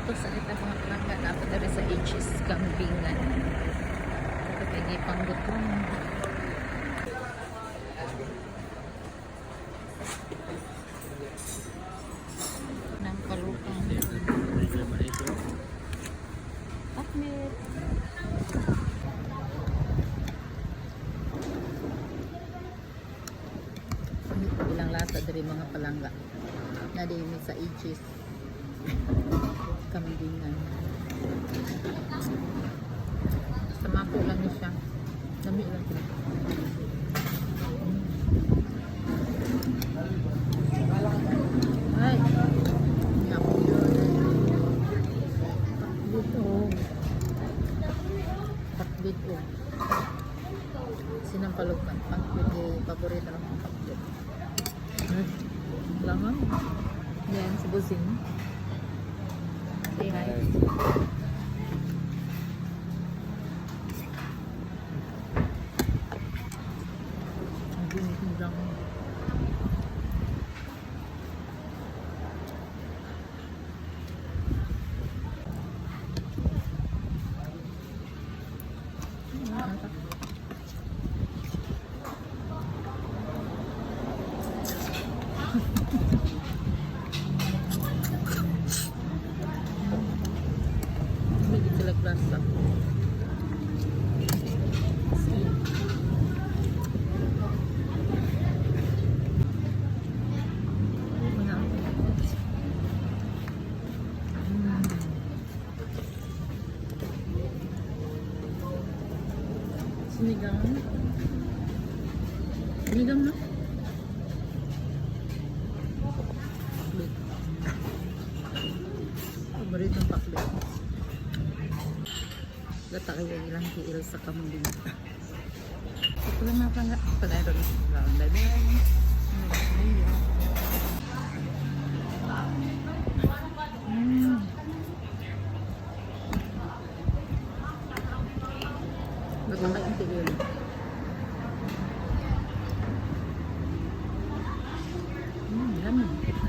Ito sa kita, mga palangga, naa pa diri sa H's Kambingan. Ito kay panggutom. Ng kalukan. Ahmed. Ilang lasa diri, mga palangga. Na mi sa H's Kambingan. Sa mapo lang ni siya. Lami lang siya. Ay. Yum. Pakbit oh. Pakbit oh. Sinampalukan. Pakbit eh. Paborito ng mga pakbit. Lamang. Yan, si Busing. Say hi. Ang ginit ng damo. Hindi sila klasa. See. Sinigang. Sinigang, no? Pakbet. Paboritong pakbet. Gata kayo ilang tiil sa kambing. Ito lang mga palangga. Padayon. Bye-bye. Gata kayo ang tiil. Yummy.